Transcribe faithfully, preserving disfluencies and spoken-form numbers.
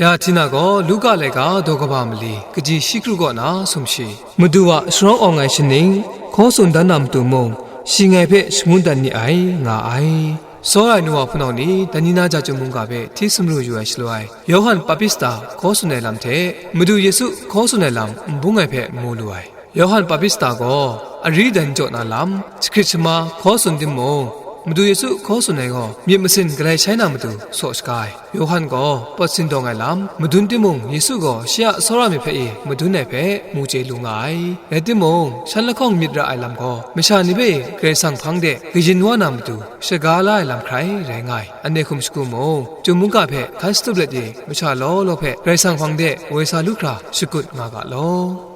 Ya Htina gaw Luka laika daw kaba mali kaji shi kru kaw na sumshi, Madu a sharawng awng ai shaning, hkaw tsun dan na matu mung, shi ngai hpe shangun dan ni ai, nga ai. Tsawra ai nu wa hpunau ni, dan ni na ja chyum mungga hpe hti sumru yu ai shaloi, Yawhan Papista hkaw tsun ai lam hte Madu Yesu hkaw tsun ai lam n bung ai hpe mu lu ai. Yawhan Papista gaw ari dan jaw na lam, jahkrit shama hkaw tsun timung, Madu Yesu hkaw tsun ai gaw myit masin galai shai na matu saw shaga ai. Yawhan gaw pawt sindawng ai lam madun timung, Yesu gaw shi a tsawra myit hpe e madun ai hpe mu chye lu nga ai. Rai timung, shan lahkawng myit ra ai lam gaw masha ni hpe Karai Kasang hpang de kayin wa na matu shaga la ai lam hkrai rai nga ai. Anhte hkum shagu mung, chyum mungga hpe hkan shatup let e, masha law law hpe Karai Kasang hpang de woi sa lu hkra shakut nga ga law.